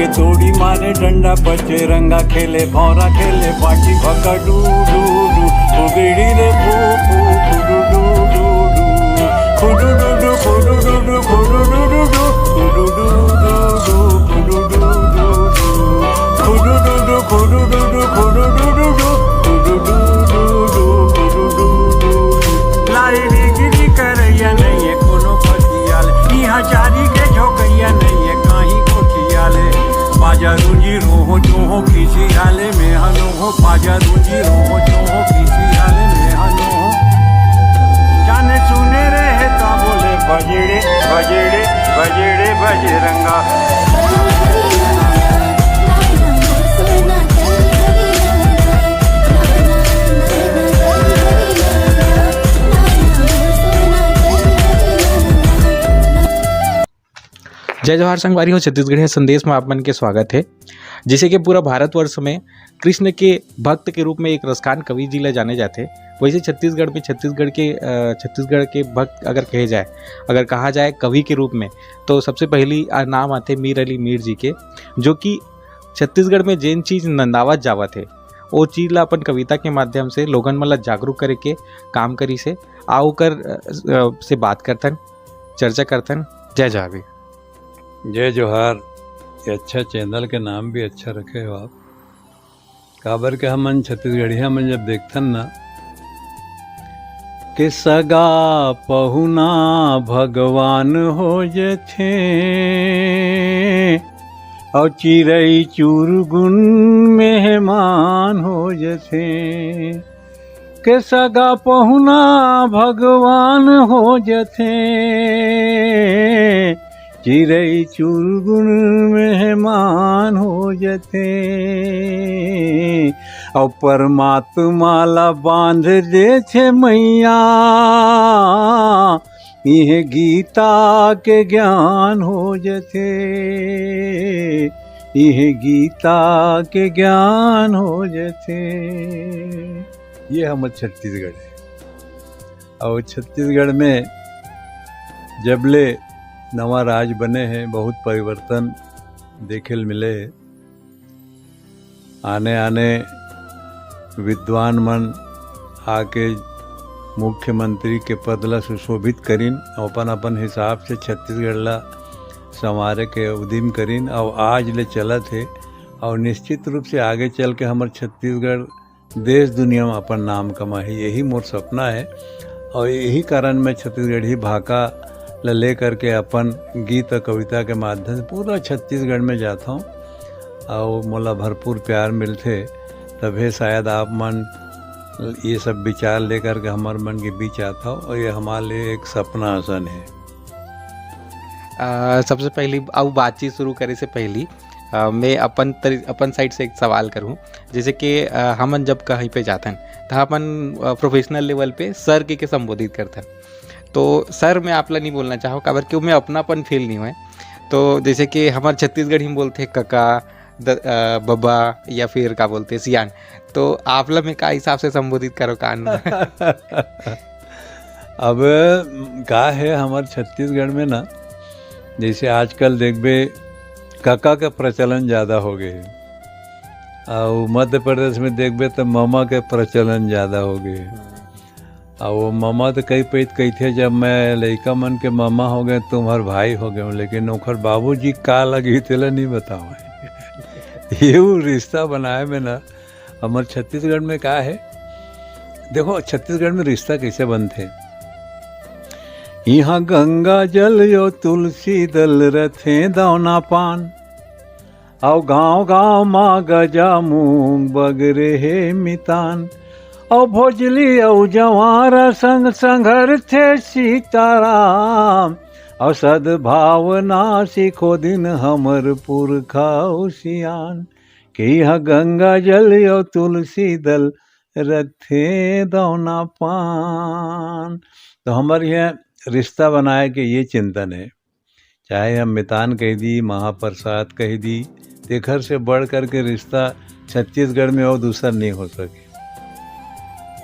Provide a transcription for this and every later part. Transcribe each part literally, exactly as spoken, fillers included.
तोड़ी मारे डंडा पचे रंगा खेले भौरा खेले पाटी भका डू डू डू। फुगड़ी रे फू फू फुडू डू डू डू। खुडू डू डू खुडू डू डू खुडू डू डू डू। खुडू डू डू डू खुडू डू डू डू खुडू डू डू डू। खुडू डू डू खुडू डू डू डू खुडू डू डू डू। खुडू डू डू डू। लारी गिरी करैया नहीं है कोनो फसियाल। यहाँ चारी के झोकैया नहीं है कहीं कोठियाले। बाजा रूंजी रोहो जोहो किसी आले में हलो हो। बाजा रूंजी रोहो जोहो किसी आले में हलो हो। जाने सुने रहे का बोले बजड़े बजड़े बजड़े बजरंगा। जय जोहार संगवारी हो, छत्तीसगढ़िया संदेश में आप मन के स्वागत है। जैसे कि पूरा भारतवर्ष में कृष्ण के भक्त के रूप में एक रसखान कवि जी ला जाने जाथे, वैसे छत्तीसगढ़ में छत्तीसगढ़ के, अ, छत्तीसगढ़ के भक्त अगर कहे जाए, अगर कहा जाए कवि के रूप में, तो सबसे पहली, अ, नाम आथे मीर अली मीर जी के, जो कि छत्तीसगढ़ में जेन चीज नंदावत जावत है, वो चीज ला अपन कविता के माध्यम से लोगन मन ला जागरूक करे के काम करिस हे। आओ ओकर, अ, अ, से बात करथन, चर्चा करथन। जय जोहार भैया। जय जोहार। ये अच्छा चैनल के नाम भी अच्छा रखे हो आप। काबर के हमन छत्तीसगढ़िया मन जब देखथन ना कि सगा पहुना भगवान हो जथे, अउ चिरई चुरगुन मेहमान हो जथे। के सगा पहुना भगवान हो जथे, चिरई चुरगुन मेहमान हो जथे। अउ परमात्मा ला बांध देथे मैया, इहे गीता के ज्ञान हो जथे, इहे गीता के ज्ञान हो जथे। ये हमर छत्तीसगढ़ है। अउ छत्तीसगढ़ में जब ले नवा राज बने हे, बहुत परिवर्तन देखे ल मिले हे। आने आने विद्वान मन आके मुख्यमंत्री के पद ला सुशोभित करिन, अपन अपन हिसाब से छत्तीसगढ़ ला संवारे के उदिम करिन, अउ आज ले चलत हे। अउ निश्चित रूप से आगे चल के हमर छत्तीसगढ़ देश दुनिया में अपन नाम कमाही, यही मोर सपना है। और यही कारण मैं छत्तीसगढ़ी भाखा ल लेकर के अपन गीत और कविता के माध्यम से पूरा छत्तीसगढ़ में जाता हूँ और मोला भरपूर प्यार मिलथे, तभे शायद आप मन ये सब विचार लेकर के हमर मन के बीच आता हो, और ये हमारे लिए एक सपना असन है। अ, सबसे पहली, अब बातचीत शुरू करे से पहली, अ, मैं अपन तरी-, अपन साइड से एक सवाल करूँ। जैसे कि, अ, हमन जब कहीं पे जाथन, त हमन, अ, प्रोफेशनल लेवल पे सर के, के संबोधित करथन। तो सर, मैं आप ला नहीं बोलना चाहो, काबर कि मैं अपनापन फील नहीं होए। तो जैसे कि हमर छत्तीसगढ़ी में बोलथे कका, द-, अ, बबा या फिर का बोलथे सियान, तो आप ला मैं का हिसाब से संबोधित करो कान? अब का है, हमर छत्तीसगढ़ में ना, जैसे आजकल देखबे, कका के प्रचलन ज़्यादा हो गए हे, अउ मध्य प्रदेश में देखबे, तो ममा के प्रचलन ज़्यादा हो गए हे। अउ वो ममा तो कई पइत कहिथे, "जब मैं लइका मन के ममा हो गए, तुम्हर भाई हो गए," लेकिन ओखर बाबूजी का लगी, तेला नहीं बतावे। ये वो रिश्ता बनाए में ना, हमर छत्तीसगढ़ में का है, देखो, छत्तीसगढ़ में रिश्ता कैसे बनथे। इहाँ गंगा जल यो तुलसी दल रथे दौना पान, अउ गांव गांव मा गजा मूंग बगरे हे मितान, अउ भोजली अउ जवारा संग संघरथे सीताराम, अउ सद्भावना सिखो दिन हमर पुरखा अउ सियान। कि इहाँ गंगा जल अउ तुलसी दल रथे दौना पान। तो हमर यहाँ रिश्ता बनाए के ये चिंतन है, चाहे हम मितान कह दी, महाप्रसाद कह दी, तेखर से बढ़ करके रिश्ता छत्तीसगढ़ में और दूसर नहीं हो सके।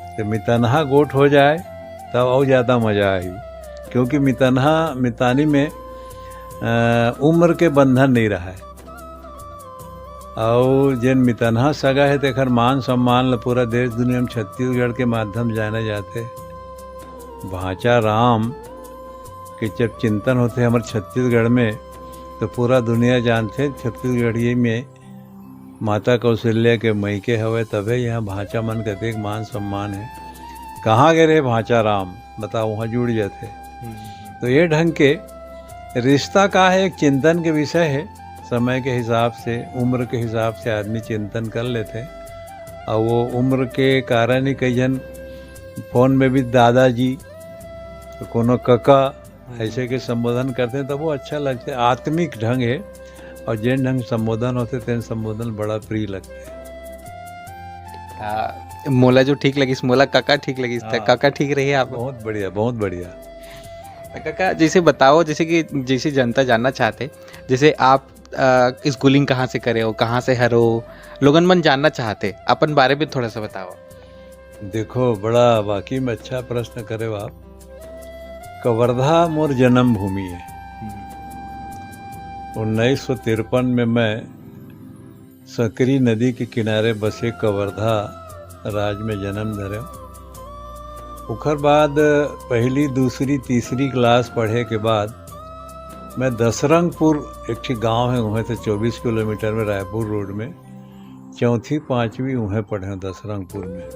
तो मितनहा गोठ हो जाए, तब और ज़्यादा मज़ा आई, क्योंकि मितनहा, मितानी में, अ, उम्र के बंधन नहीं रहा है। अउ जेन मितनहा सगा हे, तेखर मान सम्मान ल पूरा देश दुनिया में छत्तीसगढ़ के माध्यम जाने जाथे। भांचा राम के जब चिंतन होथे हमर छत्तीसगढ़ में, तो पूरा दुनिया जानथे छत्तीसगढ़ी में माता कौशल्या के मइके हवय, तभे यहाँ भांचा मन के अतेक मान सम्मान हे। कहाँ गे रहे भांचा राम, बताओ, वहाँ जुड़ जाथे। तो ये ढंग के रिश्ता का है, एक चिंतन के विषय है। समय के हिसाब से, उम्र के हिसाब से आदमी चिंतन कर लेथे। और वो उम्र के कारण ही कई झन फोन में भी दादाजी, तो कोनो कका, ऐसे के संबोधन करते हैं, तब वो अच्छा लगता है। आत्मिक ढंग है, और जेन ढंग संबोधन होथे, तेन संबोधन बड़ा प्रिय लगथे। आ, मोला जो ठीक लगिस, मोला कका ठीक लगिस, त हाँ। कका ठीक रही आप। बहुत बढ़िया, बहुत बढ़िया। त कका, जैसे बताओ, जैसे कि जैसे जनता जानना चाहथे, जैसे आप, आ, स्कूलिंग कहाँ से करे हो, कहाँ से हरो, लोगन मन जानना चाहथे, अपन बारे में थोड़ा सा बताओ। देखो, बड़ा वाकई में अच्छा प्रश्न करे हो आप। कवर्धा मोर जन्मभूमि है। उन्नीस सौ तिरपन में मैं सकरी नदी के किनारे बसे कवर्धा राज में जन्म धरे। ओखर बाद पहली, दूसरी, तीसरी क्लास पढ़े के बाद मैं दसरंगपुर, एक ठी गांव है, वहाँ से चौबीस किलोमीटर में रायपुर रोड में, चौथी पाँचवीं उहें पढ़े हूँ दसरंगपुर में।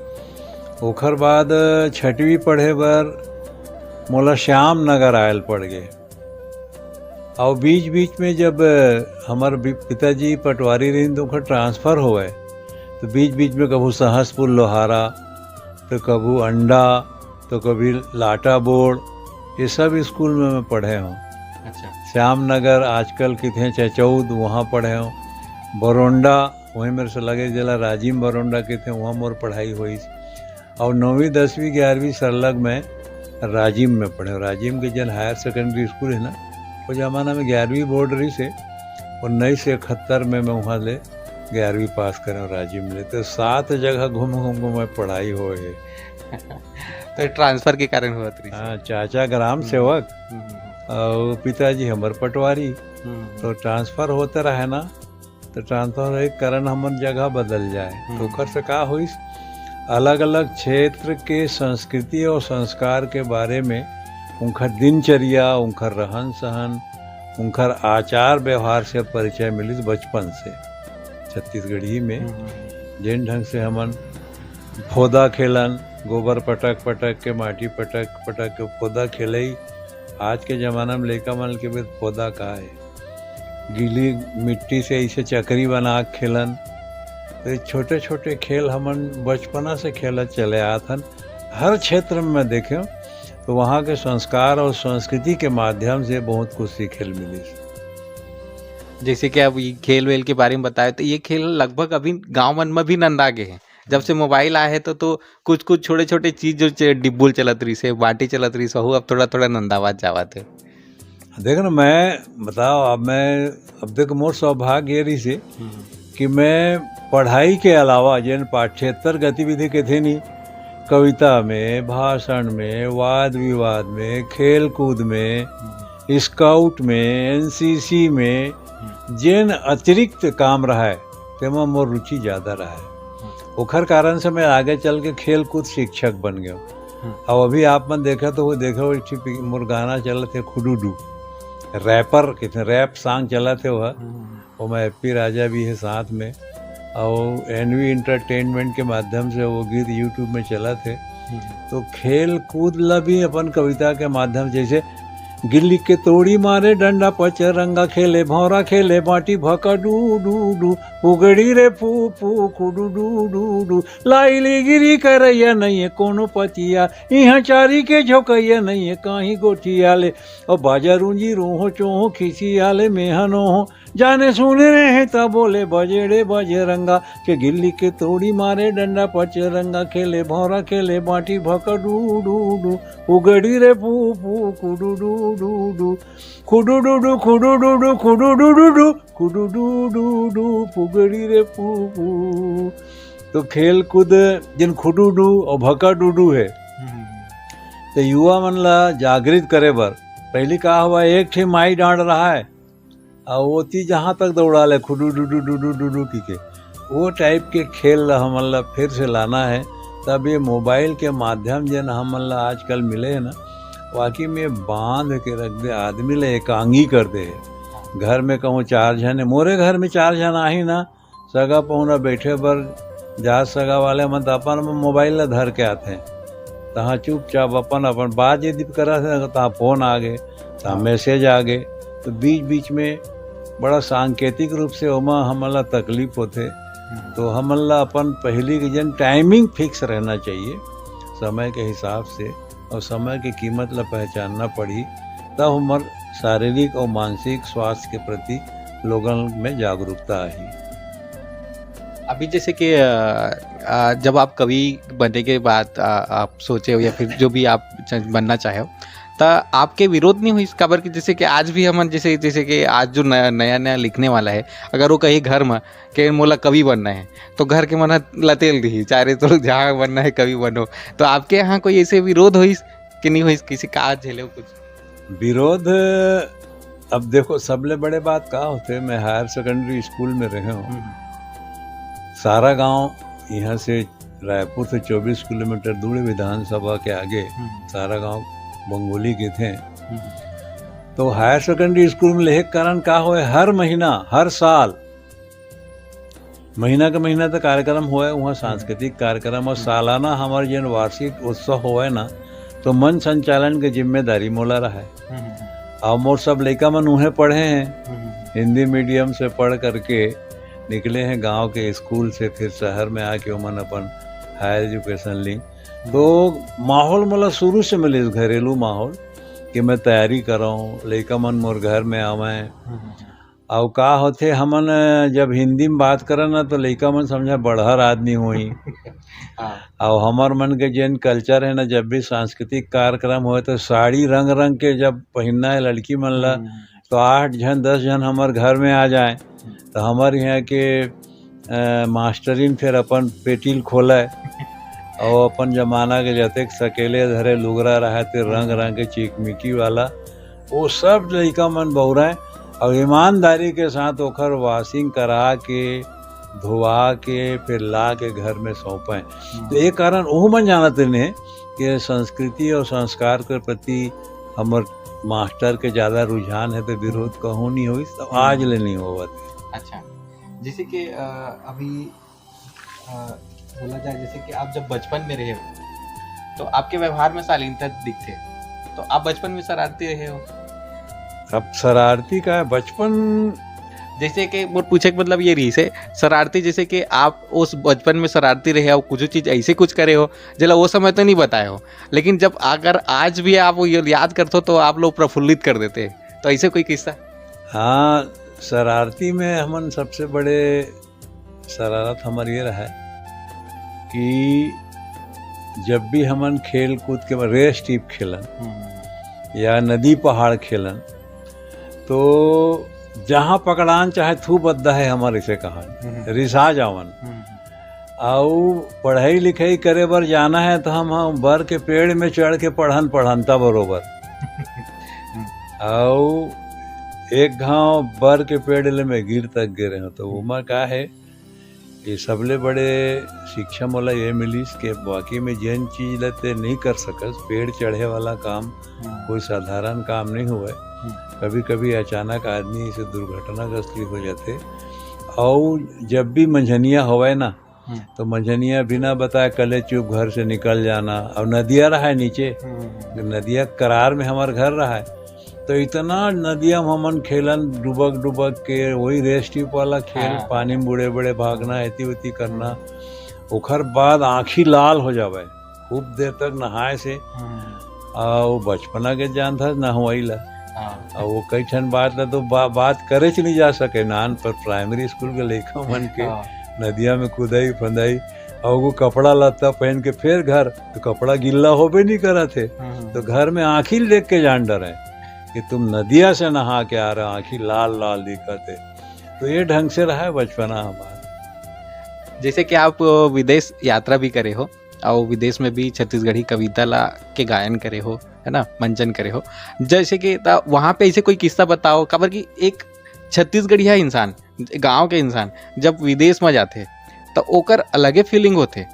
ओखर बाद छठवीं पढ़े बर मोला श्याम नगर आयल पड़ गए। और बीच बीच में जब हमर बि-, पिताजी पटवारी रहिन, तो ओकर ट्रांसफर होवे, तो बीच बीच में कभू सहसपुर लोहारा, तो कभू अंडा, तो कभी लाटा बोर्ड, ये सब स्कूल में मैं पढ़े हूँ। अच्छा। श्याम नगर, आजकल किथे चचौद, वहाँ पढ़े हूँ। बरोंडा, वहीं मेरे से लगे जिला राजिम बरोंडा किथे, वहाँ मोर पढ़ाई हुई। और नौवीं, दसवीं, ग्यारहवीं सरलग मैं राजिम में पढ़े हूँ। राजिम के जन हायर सेकेंडरी स्कूल है ना, वो जमाना में ग्यारहवीं बोर्ड रही से, उन्नीस सौ इकहत्तर में मैं वहाँ ले ग्यारहवीं पास करे हूँ राजिम ले। तो सात जगह घूम घूम के मैं पढ़ाई हुए है। तो ट्रांसफर के कारण हुआ रही। हाँ, चाचा ग्राम सेवक हम्म, और पिताजी हमर पटवारी। हम्म, तो ट्रांसफर होते रहे ना, तो ट्रांसफर होए के कारण हमन जगह बदल जाए। हम्म। तो ओकर से का होइस, अलग-अलग क्षेत्र के संस्कृति और संस्कार के बारे में, उनकर दिनचर्या, उनकर रहन-सहन, उनकर आचार व्यवहार से परिचय मिलिस बचपन से। छत्तीसगढ़ी में हम्म, जेन ढंग से हमन फोदा खेलन, गोबर पटक पटक के, माटी पटक पटक के फोदा खेलई। आज के जमाना में लइका मन के भी फोदा का है, गीली मिट्टी से ऐसे चकरी बना के खेलन। तो ये छोटे छोटे खेल हमन बचपना से खेलत चले आत हन। हर क्षेत्र में मैं देखे तो वहाँ के संस्कार और संस्कृति के माध्यम से बहुत कुछ सीखे ल मिलिस। जैसे कि आप ये खेल वेल के बारे में बताए, तो ये खेल लगभग अभी गांव मन में भी नंदा गए हैं। जब से मोबाइल आए हैं, तो तो कुछ कुछ छोटे छोटे चीज जो चे- डिब्बुल चलत रही से, बाटी चलत रही से, वो अब थोड़ा थोड़ा नंदावत जावत है। देख ना, मैं बताओ, अब मैं, अब देख, मोर सौभाग्य ये रही से कि मैं पढ़ाई के अलावा जेन पाठ्येतर गतिविधि के थे नहीं, कविता में, भाषण में, वाद विवाद में, खेल कूद में, स्काउट में, एनसीसी में, जेन अतिरिक्त काम रहा है, तेमा मोर रुचि ज्यादा रहा है। ओखर कारण से मैं आगे चल के खेल कूद शिक्षक बन गया। अब अभी आप मन देखा तो वो देखो, एक ठे पि-, मोर गाना चलत है खुडुडू, रैपर किथे, रैप सॉन्ग चलत है वह, वो मैं एप्पी राजा भी है साथ में, और एनवी एंटरटेनमेंट के माध्यम से वो गीत यूट्यूब में चलत है। तो खेल कूद ला भी अपन कविता के माध्यम, जैसे गिल्ली के तोड़ी मारे डंडा पचरंगा खेले, भौरा खेले बाटी भका डू डू डू, पुगड़ी रे फू फू खुडू डू डू डू, लाइली गिरी करैया नहीं है कोनो पतिया, इहाँ चारी के झोंकैया नहीं है काहीं गोठिया ले, और बाजा रूंजी रोहो चोहो खिसिया ले मेहनो हो, जाने सुने रहे त बोले बजेड़े बजरंगा, के गिल्ली के तोड़ी मारे डंडा पचरंगा खेले, भौरा खेले बाटी भका डू डू डू, उगड़ी रे फू फू कुडू डू डू डू, खुडू डू डू, खुडू डू डू, खुडू डू डू डू, खुडू डू डू डू, पुगड़ी रे फू फू। तो खेल कूद जिन खुडू डू और भका डू डू है, तो युवा मन ला जागृत करे बर पहली का हुआ, एक ठे माई डांड रहा है, अउ ओती जहाँ तक दौड़ा ले, खुडू डुडू डुडू डुडू की के, वो टाइप के खेल ला हमन ला फिर से लाना है। तब ये मोबाइल के माध्यम जेन हमन ला आजकल मिले है ना, वाकई में बांध के रख दे, आदमी ला एकांगी कर दे है। घर में कहूँ चार झन है, मोरे घर में चार झन आही ना, सगा पहुना बैठे बर जात सगा वाले मन त अपन अपन मोबाइल ला धर के आथे। तहाँ चुपचाप अपन अपन बात यदि करत हे, तहाँ फोन आ गे, तहाँ हाँ। मैसेज आ गे, तो बीच बीच में बड़ा सांकेतिक रूप से ओमा हमन ला तकलीफ होथे। हम्म। तो हमन ला अपन पहली के जन टाइमिंग फिक्स रहना चाहिए समय के हिसाब से, और समय के कीमत ला पहचानना पड़ही, तब हमर शारीरिक और मानसिक स्वास्थ्य के प्रति लोगन में जागरूकता आही। अभी जैसे कि, अ, अ, जब आप कवि बनने के बाद, अ, आप सोचे हो या फिर जो भी आप च-, बनना चाहे हो, त आपके विरोध नहीं हुई? काबर कि जैसे कि आज भी हमन जैसे, जैसे कि आज जो नया, नया, नया लिखने वाला है, अगर वो कही घर में कि मोला कवि बनना है, तो घर के मन ह लतेल दिही, "चारे तो जहाँ बनना है कवि बनो।" तो आपके यहाँ कोई ऐसे विरोध होइस कि नहीं होइस? किसी का झेले हो कुछ? विरोध, अब देखो, सबले बड़े बात का होथे, मैं हायर सेकेंडरी स्कूल में रहे हूँ। हम्म। सारा गांव यहाँ से, रायपुर से चौबीस किलोमीटर दूर, विधानसभा के आगे हम्म। सारा गांव बंगोली के थे। हम्म। तो हायर सेकेंडरी स्कूल में लेहे के कारण का होए, हर महीना, हर साल, महीना के महीना तो कार्यक्रम होए, वहाँ सांस्कृतिक कार्यक्रम, और हम्म। सालाना हमारे जन वार्षिक उत्सव होए ना, तो मंच संचालन के जिम्मेदारी मोला रहा है। हम्म। और मोर सब लइका मन उहें पढ़े हैं, हम्म। हिंदी मीडियम से पढ़ करके निकले हैं गांव के स्कूल से, फिर शहर में आके ओमन अपन हायर एजुकेशन ली। हम्म। तो माहौल मोला शुरू से मिलिस, घरेलू माहौल, कि मैं तैयारी करऊँ, लइका मन मोर घर में आवें। हम्म। अउ का होथे, हमन जब हिंदी में बात करन ना, तो लइका मन समझे बड़हर आदमी होही। हाँ। अउ हमर मन के जेन कल्चर है ना, जब भी सांस्कृतिक कार्यक्रम होए, तो साड़ी रंग रंग के जब पहिनना है लड़की मन ला, हम्म। तो आठ झन, दस झन हमर घर में आ जाए, हम्म। तो हमर यहाँ के, अ, मास्टरिन फिर अपन पेटिल खोले, अउ अपन जमाना के जतेक सकेले धरे लुगरा रहे, ते रंग रंग के चिकमिकी वाला, वो सब लइका मन बउरय, अउ ईमानदारी के साथ ओकर वॉशिंग करा के, धोवा के, फिर ला के घर में सौंपय। हम्म। तो ये कारण ओहू मन जानत रहिन हे कि संस्कृति और संस्कार के प्रति हमर मास्टर के ज्यादा रुझान है, तो विरोध कहूँ नहीं होइस, तो आज ले नहीं होवत। अच्छा, जैसे कि, अ, अभी, अ, बोला जाए, जैसे कि आप जब बचपन में रहे हो, तो आपके व्यवहार में शालीनता दिखथे, तो आप बचपन में शरारती रहे हो? अब शरारती का है, बचपन जैसे कि मोर पूछे के मतलब ये रहिस हे, शरारती जैसे कि आप उस बचपन में शरारती रहे हो, कुछ चीज ऐसे कुछ करे हो, जेला वो समय तो नहीं बताए हो, लेकिन जब अगर आज भी आप वो याद करते हो, तो आप लोग प्रफुल्लित कर देते हैं। तो ऐसे कोई किस्सा? हाँ, शरारती में हमन सबसे बड़े शरारत हमर ये रहे कि जब भी हमन खेल कूद के रेस टीप खेलन हम्म। या नदी पहाड़ खेलन, तो जहाँ पकड़ान चाहे थू बद्दा है हमर, इसे कहन, हम्म। रिसा जावन। हम्म। अउ पढ़ाई लिखाई करे बर जाना है, तो हम, हम बर के पेड़ में चढ़ के पढ़न, पढ़न त बरोबर। अउ एक घाव बर के पेड़ ले मैं गिर तक गे रहे हूँ, तो ओमा का है, ये सबले बड़े शिक्षा मोला ये मिलिस कि वाकई में जेन चीज ला ते नहीं कर सकस, पेड़ चढ़े वाला काम हम्म। कोई साधारण काम नहीं हुए। हम्म। कभी-कभी अचानक आदमी से दुर्घटनाग्रस्त भी हो जाते। अउ जब भी मंझनिया होवे ना, हम्म। तो मंझनिया बिना बताए कले चुप घर से निकल जाना। अउ नदिया रहा है नीचे, हम्म। नदिया करार में हमार घर रहा है, तो इतना नदिया में हमन खेलन, डुबक डुबक के, वही रेस टीप वाला खेल, हाँ। पानी में बूड़े बूड़े भागना, एती ओती करना। ओखर बाद आँखी लाल हो जावे, खूब देर तक नहाए से। हम्म। आ, वो बचपना के जानथस, नहवाई ला। हाँ। आ, वो कई ठन बात ला तो बा-, बात करे च नहीं जा सके। नान पर प्राइमरी स्कूल के लइका मन के हाँ। नदिया में कूदाई फंदाई, अउ वो कपड़ा लत्ता पहन के फिर घर, तो कपड़ा गिल्ला होबे नहीं करत हे। हम्म। तो घर में आँखी देख के जान डरे कि तुम नदिया से नहा के आ रहे हो, आँखी लाल लाल दिखत हे। तो ये ढंग से रहा है बचपना हमारा। जैसे कि आप, अ, विदेश यात्रा भी करे हो, अउ विदेश में भी छत्तीसगढ़ी कविता ला के गायन करे हो, है ना, मंचन करे हो, जैसे कि त वहाँ पे ऐसे कोई किस्सा बताओ, काबर कि एक छत्तीसगढ़िया इंसान, गांव के इंसान जब विदेश में जाथे, त ओकर अलगे फीलिंग होथे,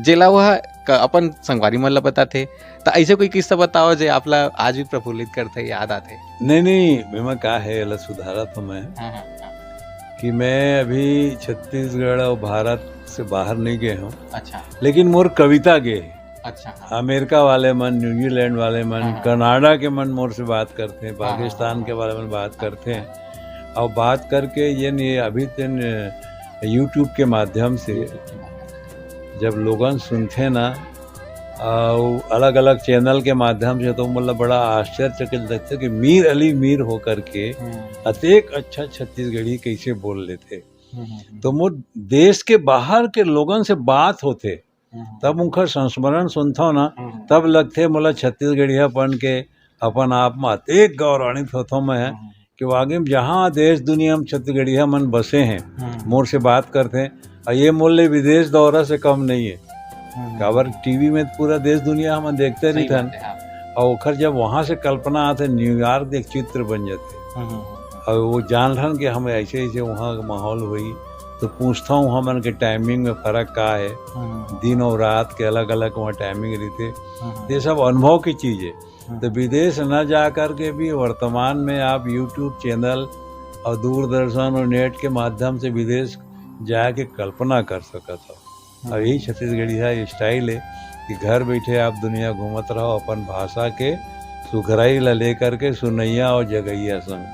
जेला वह क-, अपन संगवारी मन ला बताथे। त ऐसे कोई किस्सा बताओ, जे आप ला आज भी प्रफुल्लित करथे, याद आथे। नहीं, नहीं, एमा का है, एला सुधारत हूँ मैं, हाँ, हाँ, हाँ। कि मैं अभी छत्तीसगढ़ और भारत से बाहर नहीं गए हूँ। अच्छा। लेकिन मोर कविता गे हे। अच्छा, हाँ। अमेरिका वाले मन, न्यूजीलैंड वाले मन, हाँ, हाँ। कनाडा के मन मोर से बात करथे, हाँ, हाँ, पाकिस्तान हाँ, के हाँ। वाले मन बात करथे, और बात करके ये नहीं, अभी तेन YouTube के माध्यम से YouTube के माध्यम से। जब लोगन सुनथे ना, अउ अलग-अलग चैनल के माध्यम से, तो मतलब बड़ा आश्चर्यचकित लगथे कि मीर अली मीर होकर के हम्म। अतेक अच्छा छत्तीसगढ़ी कैसे बोल लेथे। हम्म, हम्म, हम्म। तो मोर देश के बाहर के लोगन से बात होथे, हम्म। तब उनकर संस्मरण सुनथव ना, हम्म। तब लगथे मोला छत्तीसगढ़ियापन के अपन आप म अतेक गौरवान्वित होथव मैं, हम्म। कि वाकई में जहाँ देश दुनिया में छत्तीसगढ़िया मन बसे हैं, हम्म। मोर से बात करथे, और ये मोर ले विदेश दौरा से कम नहीं है। हम्म। काबर टीवी में पूरा देश दुनिया हमन देखते सही रहिथन, बात है, हाँ। और ओखर जब वहाँ से कल्पना आथे, न्यूयॉर्क एक चित्र बन जाथे। हम्म, हम्म, हम्म। और वो जान रहन कि हम ऐसे, ऐसे वहाँ का माहौल होई, तो पूछता हूँ हमन के टाइमिंग में फर्क का है, हम्म। दिन और रात के अलग-अलग वहाँ टाइमिंग रहिथे। हम्म। ये सब अनुभव की चीज है। हम्म। तो विदेश न जा करके भी वर्तमान में आप YouTube चैनल और दूरदर्शन और नेट के माध्यम से विदेश जाके कल्पना कर सकत हो। हम्म। और यही छत्तीसगढ़िया स्टाइल है कि घर बैठे आप दुनिया घूमत रहो, अपन भाषा के सुघराई ला लेकर के सुनैया और जगैया संग।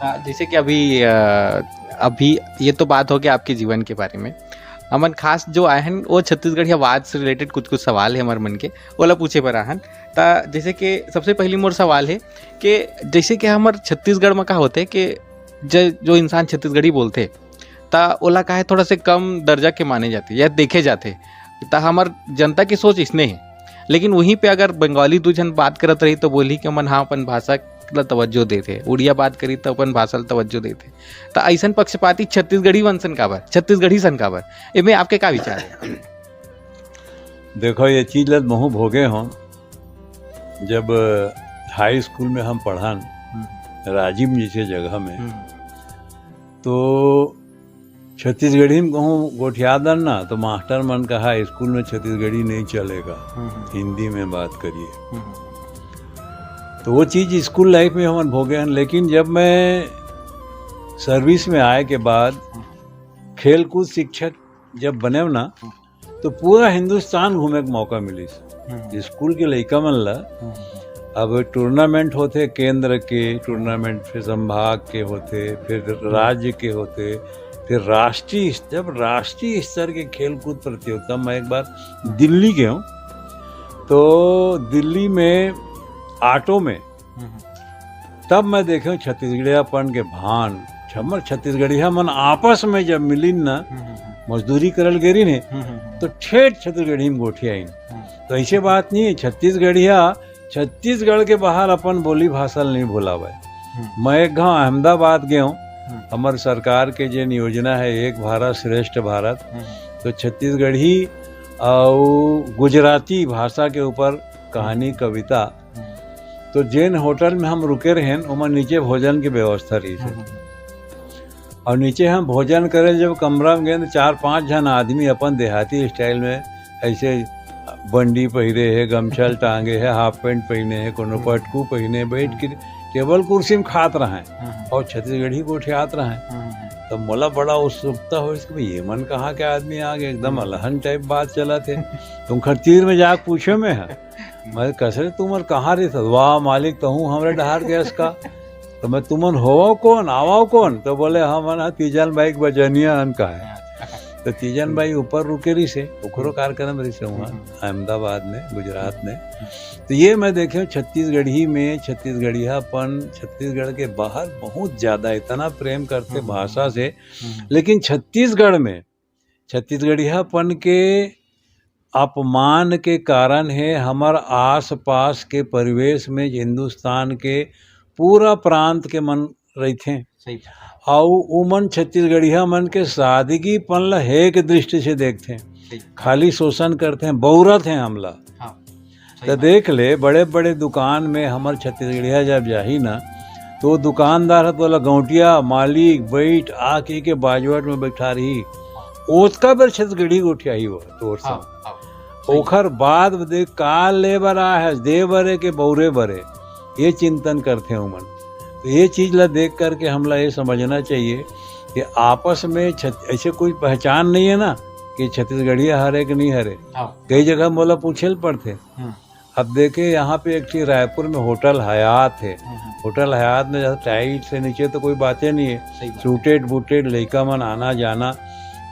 आ, जैसे कि अभी, आ, अभी ये तो बात हो गया आपके जीवन के बारे में। हमन खास जो आए हन, वो छत्तीसगढ़िया वाद से रिलेटेड कुछ-कुछ सवाल है हमर मन के, ओला पूछे बर आहन। त जैसे कि सबसे पहली मोर सवाल है कि जैसे कि हमर छत्तीसगढ़ में का होथे कि ज-, जो इंसान छत्तीसगढ़ी बोलथे, त ओला काहे थोड़ा से कम दर्जा के माने जाथे या देखे जाथे, त हमर जनता के सोच इसने है। लेकिन वहीं पे अगर बंगाली दू झन बात करत रही, तो बोलही कि मन हाँ अपन भाषा ला तवज्जो देथे, उड़िया बात करी, तो अपन भाषा ला तवज्जो देथे। त अइसन पक्षपाती छत्तीसगढ़ी मन सन काबर, छत्तीसगढ़ी सन काबर, एमे आपके का विचार है? देखो, ये चीज ला महू भोगे हों। जब हाई स्कूल में हम पढ़न, हम्म। राजिम जैसे जगह में, हम्म। तो छत्तीसगढ़ी में कहूँ गोठिया दन ना, तो मास्टर मन कहा, "स्कूल में छत्तीसगढ़ी नहीं चलेगा, हम्म, हम्म। हिंदी में बात करिए।" हम्म। तो वो चीज स्कूल लाइफ में हमन भोगे हन, लेकिन जब मैं सर्विस में आए के बाद हम्म। खेलकूद शिक्षक जब बने ना, हम्म। तो पूरा हिंदुस्तान घूमे के मौका मिलिस। हम्म। स्कूल के लइका मन ला हम्म। अब टूर्नामेंट होथे, केंद्र के टूर्नामेंट, फिर संभाग के होथे, फिर राज्य के होथे, फिर राष्ट्रीय स्तर, जब राष्ट्रीय स्तर के खेलकूद प्रतियोगिता, मैं एक बार हम्म। दिल्ली गए हूँ, तो दिल्ली में ऑटो में हम्म। तब मैं देखे हूँ छत्तीसगढ़ियापन के भान। हमर छत्तीसगढ़िया मन आपस में जब मिलिन ना, हम्म, हम्म, हम्म। मजदूरी करल गेरिन हे, हम्म, हम्म, हम्म। तो ठेठ छत्तीसगढ़ी में गोठियाइन। हम्म। तो ऐसे बात नहीं है, छत्तीसगढ़िया छत्तीसगढ़ के बाहर अपन बोली भाषा ल नहीं भुलावे। हम्म। मैं एक घाव अहमदाबाद गए हूँ, हम्म। हमर सरकार के जेन योजना है एक भारत श्रेष्ठ भारत, हम्म। तो छत्तीसगढ़ी और गुजराती भाषा के ऊपर कहानी, कविता। हम्म। तो जेन होटल में हम रुके रहेन, ओमा नीचे भोजन के व्यवस्था रहिस हे। हम्म। और नीचे हम भोजन करे, जब कमरा में गए, तो चार पांच झन आदमी अपन देहाती स्टाइल में ऐसे बंडी पहिरे हे, गमछा ल टांगे हे, हाफ पैंट पहिने हे, कोनो हम्म। पटकू पहिने, बैठ के हम्म। टेबल कुर्सी में खात रहे हम्म। और छत्तीसगढ़ी गोठियात रहे। हम्म। तो मोला बड़ा उत्सुकता होइस कि भाई, ये मन कहाँ के आदमी आ गए, एकदम हम्म। अलहन टाइप बात चलत हे। तुम खरतीर में जाके पूछे में है। मैं, "कइसे रे, तुमन कहाँ रहिथव?" "वाह मालिक, तहूँ हमरे डहार गेस का।" तो मैं, "तुमन होवव कोन, आवव कोन?" तो बोले, "हमन ह तीजन बाई के बजनिया हन," कहे। तो तीजन बाई ऊपर रुके रहिस हे, ओकरो कार्यक्रम रहिस हे वहाँ, हम्म। अहमदाबाद में, गुजरात में। तो ये मैं देखे हूँ, छत्तीसगढ़ी में, छत्तीसगढ़ियापन, छत्तीसगढ़ के बाहर बहुत ज्यादा इतना प्रेम करथे हम्म। भाषा से, हम्म। लेकिन छत्तीसगढ़ में छत्तीसगढ़ियापन के अपमान के कारण हे, हमर आसपास के परिवेश में हिंदुस्तान के पूरा प्रांत के मन रहिथे। सही बात। अउ उमन छत्तीसगढ़िया मन के सादगीपन ल हेय के दृष्टि से देखथे। सही। खाली शोषण करथे, बउरत हे हमला। हाँ, सही त बात। देख ले, बड़े-बड़े दुकान में हमर छत्तीसगढ़िया जब जाही ना, तो दुकानदार ह तोला गौंटिया, मालिक, बैठ, आ कहिके बाजवट में बैठा रही। ओतका बेर छत्तीसगढ़ी गोठियाही वो तोर संग। हाँ। ओखर बाद देख का ले बर आए हे, दे बरे के बउरे बरे, ये चिंतन करथे ओमन। तो ये चीज ला देख करके हमला ये समझना चाहिए कि आपस में छत-, ऐसे कोई पहचान नहीं है ना कि छत्तीसगढ़िया हरे कि नहीं हरे। हाँ। कई जगह मोला पूछे ल पड़थे। हम्म। अब देखे, यहाँ पे एक ठी रायपुर में होटल हयात है। हम्म। होटल हयात में ज्यादा टाइट से नीचे तो कोई बातें नहीं है। सही बात। सूटेड बूटेड लइका मन आना जाना।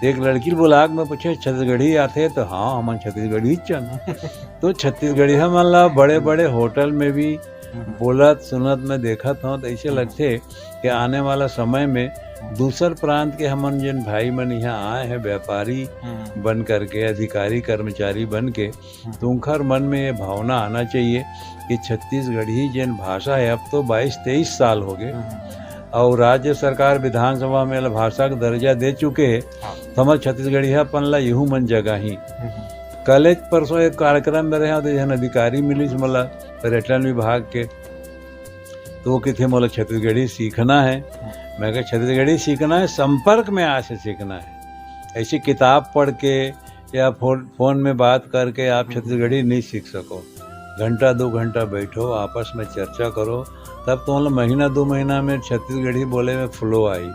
एक लड़की ल बुला के मैं पूछे, "छत्तीसगढ़ी आथे?" तो, "हाँ, हमन छत्तीसगढ़ी चन।" तो छत्तीसगढ़िया मन ला बड़े बड़े होटल में भी हम्म। बोलत सुनत मैं देखत हूँ, तो ऐसे हम्म। लगथे कि आने वाला समय में हम्म। दूसर प्रांत के हमन जिन भाई मन यहाँ आए हैं, व्यापारी हम्म। बन करके, अधिकारी कर्मचारी बन के, हम्म। तो उनकर मन में ये भावना आना चाहिए कि छत्तीसगढ़ी जिन भाषा है, अब तो बाईस तेईस साल हो गए, हम्म। और राज्य सरकार विधानसभा में एला भाषा के दर्जा दे चुके हैं, हाँ। तो हमर छत्तीसगढ़ियापन ला यहू मन जगाही। हम्म। कल परसों एक कार्यक्रम में रहे, तो जन अधिकारी मिलिस मोला पर्यटन विभाग के, तो वो कथे, "मोला छत्तीसगढ़ी सीखना है।" मैं कहा, "छत्तीसगढ़ी सीखना है, संपर्क में आए से सीखना है। ऐसी किताब पढ़ के या फोन, फोन में बात करके आप छत्तीसगढ़ी नहीं सीख सको। घंटा दो घंटा बैठो, आपस में चर्चा करो, तब तुम लोग महीना दो महीना में छत्तीसगढ़ी बोले में फ्लो आई।"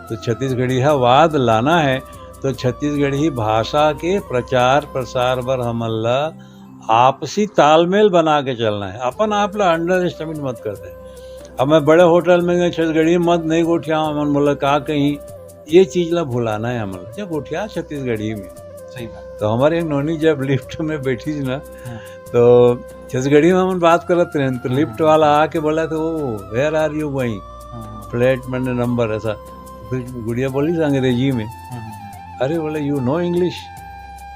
तो छत्तीसगढ़िया वाद लाना है, तो छत्तीसगढ़ी भाषा के प्रचार प्रसार बर हमन ला आपसी तालमेल बना के चलना है। अपन आप ला अंडर एस्टिमेट मत कर दे। अब मैं बड़े होटल में गए, छत्तीसगढ़ी मत नहीं गोठियाओ, हमन मोला का कहीं, ये चीज ला भुलाना है हमन ला। जब गोठिया छत्तीसगढ़ी में। सही बात। तो हमारे एक नोनी जब लिफ्ट में बैठी थी ना, हाँ। तो छत्तीसगढ़ी में हमन बात करत रहे, तो हाँ। लिफ्ट वाला आके बोला, तो, "Oh, where are you going?" Hmm. Flat मैंने नंबर ऐसा। फिर गुड़िया बोली अंग्रेजी में, हम्म। "अरे," बोले, "you know English?"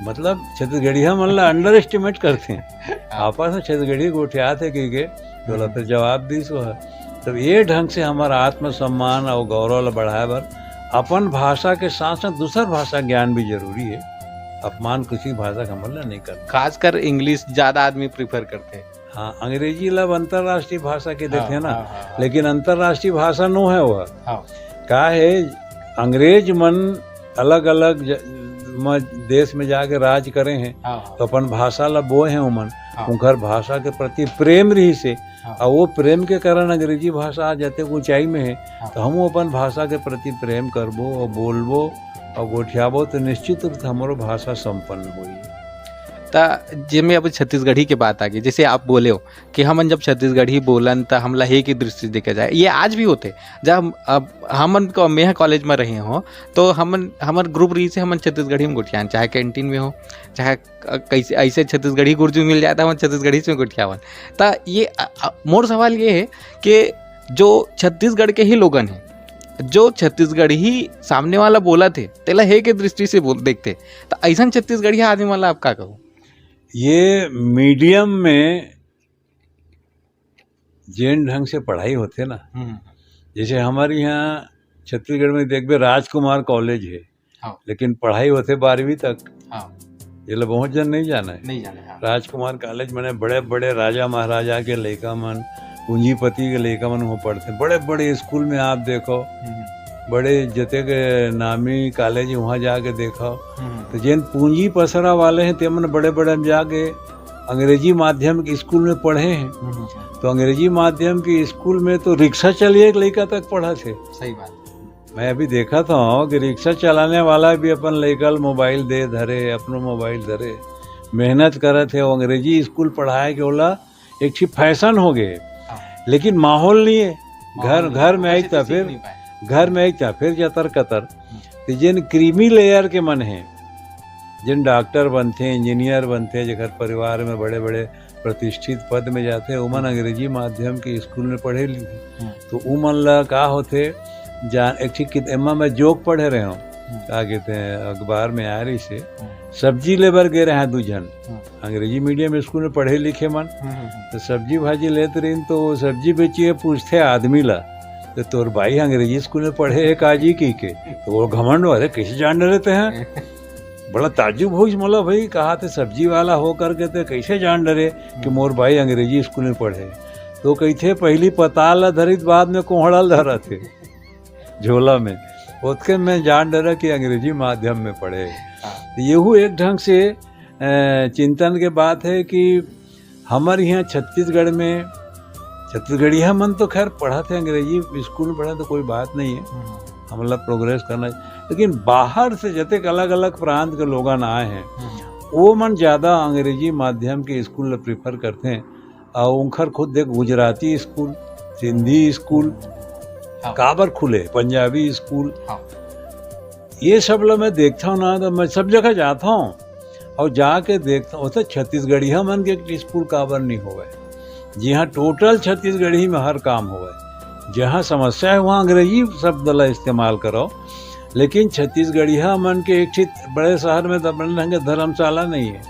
मतलब छत्तीसगढ़िया मन ला अंडर एस्टिमेट करते हैं। आपस में छत्तीसगढ़ी गोठियात है कहिके, तो ओला फिर जवाब दीस वो है। तब ये ढंग से हमारा आत्मसम्मान और गौरव ला बढ़ाए बर अपन भाषा के साथ साथ दूसर भाषा ज्ञान भी जरूरी है। अपमान किसी भाषा का हमन ला नहीं करना। खासकर इंग्लिश ज्यादा आदमी प्रीफर करते हैं। हाँ, अंग्रेजी ला अब अंतर्राष्ट्रीय भाषा के देते हैं ना, हाँ, हाँ, हाँ। लेकिन अंतर्राष्ट्रीय भाषा नो है वह। हाँ। का है, अंग्रेज मन अलग-अलग ज-, म-, देश में जाके राज करे हैं, हाँ, हाँ। तो अपन भाषा ला बोए हैं ओमन, हाँ। उनकर भाषा के प्रति प्रेम रही से, हाँ। और वो प्रेम के कारण अंग्रेजी भाषा आज जतेक ऊंचाई में है, हाँ। तो हम अपन भाषा के प्रति प्रेम करबो और बोलबो और गोठियाबो, तो निश्चित रूप से हमरो भाषा संपन्न होई। त जेमे अब छत्तीसगढ़ी के बात आ गई, जैसे आप बोले हो कि हमन जब छत्तीसगढ़ी बोलन त हमला हे की दृष्टि देखे जाए, ये आज भी होथे। जब हम, अब हमन को, मैं कॉलेज में रहे हो, तो हमन, हमर ग्रुप रही से हमन छत्तीसगढ़ी में गोठियान, चाहे कैंटीन में हो, चाहे क-, कैसे, ऐसे छत्तीसगढ़ी गुरजू मिल जाता है, हमन छत्तीसगढ़ी से गोठियावन। त ये, अ, अ, मोर सवाल ये है कि जो छत्तीसगढ़ के ही लोगन है, जो छत्तीसगढ़ी सामने वाला बोलत हे, तेला हे के दृष्टि से बोल, देखते, त ऐसन छत्तीसगढ़िया आदमी वाला आप का कहो? ये मीडियम में जेन ढंग से पढ़ाई होथे ना, हम्म। जैसे हमारे यहाँ छत्तीसगढ़ में देखबे, राजकुमार कॉलेज है, हाँ। लेकिन पढ़ाई होथे बारहवीं तक। हाँ। ये ला बहुत जन नहीं जाना है। नहीं जाने, हाँ। राजकुमार कॉलेज माने बड़े बड़े राजा महाराजा के लइका मन, पूंजीपति के लइका मन वहाँ पढ़थे। बड़े बड़े स्कूल में आप देखो, हम्म। बड़े जते के नामी कॉलेज वहाँ जाके देखो, हम्म। तो जेन पूंजी पसरा वाले हैं, ते मन बड़े बड़े में जाके अंग्रेजी माध्यम के स्कूल में पढ़े हैं। हम्म। तो अंग्रेजी माध्यम के स्कूल में तो रिक्शा चलिए एक लइका तक पढ़त हे। सही बात। मैं अभी देखत हूँ कि रिक्शा चलाने वाला भी अपन लइका ल मोबाइल दे धरे, अपनो मोबाइल धरे, मेहनत करत हे। वो अंग्रेजी स्कूल पढ़ाए के ओला एक ठी फैशन हो गए, हाँ। लेकिन माहौल नहीं है। घर, माहौल नहीं। घर में ऊपर आई से तब सीख फिर, नहीं पाए। घर में आई तब फिर जतर कतर। तो जेन क्रीमी लेयर के मन है, जेन डॉक्टर बनथे, इंजीनियर बनथे, जेकर परिवार में बड़े-बड़े प्रतिष्ठित पद में जाथे, उमन अंग्रेजी माध्यम के स्कूल में पढ़े लिखे। हम्म। तो उमन ला का होथे, जान, एक ठी कित-, एमा मैं जोक पढ़े रहे हूँ, हम्म। का कहते हैं, अखबार में आ रही से, हम्म। सब्जी लेबर गे रहे हैं दू झन, हम्म। अंग्रेजी मीडियम स्कूल में पढ़े लिखे मन, हम्म, हम्म, हम्म। तो सब्जी भाजी लेत रहिन, तो वो सब्जी बेचिए पूछथे आदमी ला, "तो तोर बाई अंग्रेजी स्कूल में पढ़े है काजी?" कहिके। तो वो घमंड, "अरे, कैसे जान डरे तैं?" बड़ा ताज्जुब होइस मोला, भाई, कहा थे सब्जी वाला हो करके ते कैसे जान डरे कि मोर बाई अंग्रेजी स्कूल में पढ़े। तो कहिथे, "पहिली पताल ला धरिस, बाद में कोहड़ा ला धरत हे झोला में।" ओतके में जान डरा कि अंग्रेजी माध्यम में पढ़े। हाँ। तो येहू एक ढंग से, अ, चिंतन के बात है कि हमर यहाँ छत्तीसगढ़ में छत्तीसगढ़िया मन तो खैर पढ़त हे, अंग्रेजी स्कूल में पढ़े तो कोई बात नहीं है, हम्म। हमला प्रोग्रेस करना है। लेकिन बाहर से जतेक अलग-अलग प्रांत के लोगन आए हैं, हम्म। वो मन ज्यादा अंग्रेजी माध्यम के स्कूल ला प्रेफर करथे। और उनखर खुद देख, गुजराती स्कूल, सिंधी स्कूल, हाँ। काबर खुले, पंजाबी स्कूल, हाँ। ये सब ला मैं देखता हूँ ना, तो मैं सब जगह जाता हूँ और जाके देखता हूँ, तो छत्तीसगढ़िया मन के एक स्कूल काबर नहीं होवे, जिहाँ टोटल छत्तीसगढ़ी में हर काम होवे, जहाँ समस्या है, वहाँ अंग्रेजी शब्द ला इस्तेमाल करो। लेकिन छत्तीसगढ़िया मन के एक ठित बड़े शहर में तो बने ढंग के धर्मशाला नहीं है,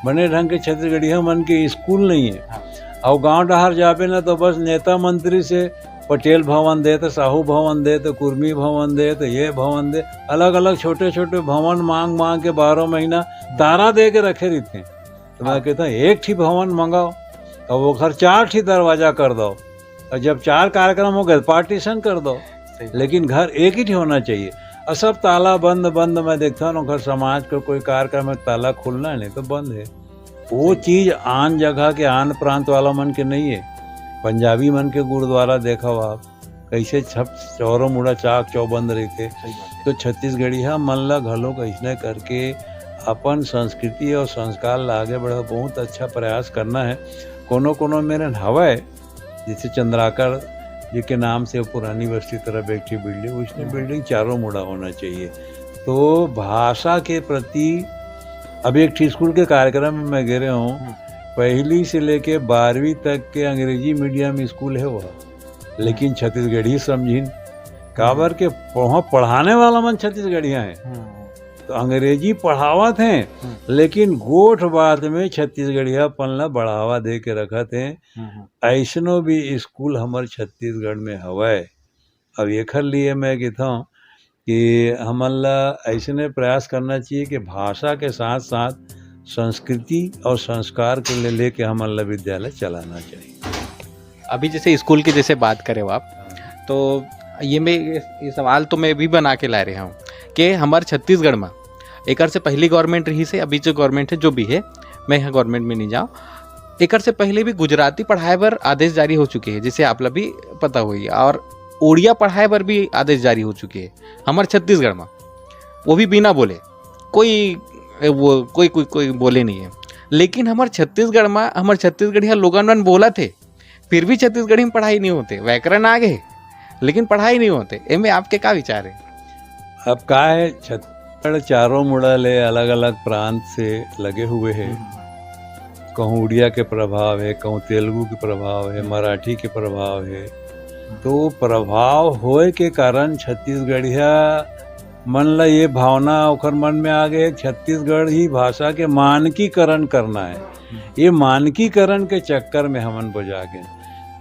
बने ढंग के छत्तीसगढ़िया मन के स्कूल नहीं है। हाँ। और गांव डहार जाबे ना, तो बस नेता मंत्री से पटेल भवन दे, तो साहू भवन दे, तो कुर्मी भवन दे, तो ये भवन दे, अलग-अलग छोटे-छोटे भवन मांग-मांग के बारह महीना तारा दे के रखे रहिथे। तो मैं हाँ। कहता हूँ, एक ठी भवन मंगाओ, अब ओखर चार ठी दरवाजा कर दो, और जब चार कार्यक्रम हो गए, पार्टीशन कर दो, सही बात। लेकिन घर एक ही ठी होना चाहिए। और सब ताला बंद, बंद। मैं देखता हूँ, ओखर समाज को कोई कार्यक्रम है, ताला खुलना है, नहीं तो बंद है। वो सही। चीज आन जगह के, आन प्रांत वाला मन के नहीं है। पंजाबी मन के गुरुद्वारा देखो आप, कैसे छप, चौरो मुड़ा चाक चौबंद रहिथे। सही बात है। तो छत्तीसगढ़िया मन ला घलो कैसने करके अपन संस्कृति और संस्कार ला आगे बढ़ाओ, बहुत अच्छा प्रयास करना है। कोनो कोनो मेरन हवय, जैसे चंद्राकर जी के नाम से पुरानी बस्ती तरफ एक ठी बिल्डिंग, उसने हम्म। बिल्डिंग चारों मुड़ा होना चाहिए। तो भाषा के प्रति, अब एक ठी स्कूल के कार्यक्रम में मैं गे रहे हूँ, हम्म। पहली से लेके बारहवीं तक के अंग्रेजी मीडियम स्कूल है वह, लेकिन छत्तीसगढ़ी समझिन, काबर के वहाँ पढ़ाने वाला मन छत्तीसगढ़िया है। हम्म। तो अंग्रेजी पढ़ावत हैं, हम्म। लेकिन गोठ बात में छत्तीसगढ़ियापन ला बढ़ावा दे के रखत हैं। हम्म, हम्म। ऐसनो भी स्कूल हमर छत्तीसगढ़ में हवय। अब एखर लिए मैं कहता कि हमन ला ऐसने प्रयास करना चाहिए कि भाषा के साथ-साथ संस्कृति और संस्कार के लिए लेके हमन ला विद्यालय चलाना चाहिए। अभी जैसे स्कूल के जैसे बात करे हो आप, तो ये मैं, ये, ये सवाल तो मैं भी बना के ला रहे हूँ कि हमारे छत्तीसगढ़ में एकर से पहली गवर्नमेंट रही से, अभी जो गवर्नमेंट है, जो भी है, मैं यहाँ गवर्नमेंट में नहीं जाऊँ, एकर से पहले भी गुजराती पढ़ाए बर आदेश जारी हो चुके हैं, जैसे आप ला भी पता हुई, और ओडिया पढ़ाए बर भी आदेश जारी हो चुके हैं हमारे छत्तीसगढ़ में, वो भी बिना बोले, कोई, वो, कोई, कोई, कोई बोले नहीं है। लेकिन हमारे छत्तीसगढ़ में, हमारे छत्तीसगढ़िया लोगन मन बोलत हे, फिर भी छत्तीसगढ़ी में पढ़ाई नहीं होते, व्याकरण आ गए, लेकिन पढ़ाई नहीं होते। एमे आपके का विचार है? अब का है, छत्तीसगढ़ चारों मुड़ा ले अलग-अलग प्रांत से लगे हुए हैं। हम्म। कहूँ उड़िया के प्रभाव है, कहूँ तेलुगु के प्रभाव है, हम्म। मराठी के प्रभाव है। हम्म। तो वो प्रभाव होए के कारण छत्तीसगढ़िया मन ला ये भावना ओखर मन में आ गए, छत्तीसगढ़ी भाषा के मानकीकरण करना है। हम्म। ये मानकीकरण के चक्कर में हमन बोजा गए।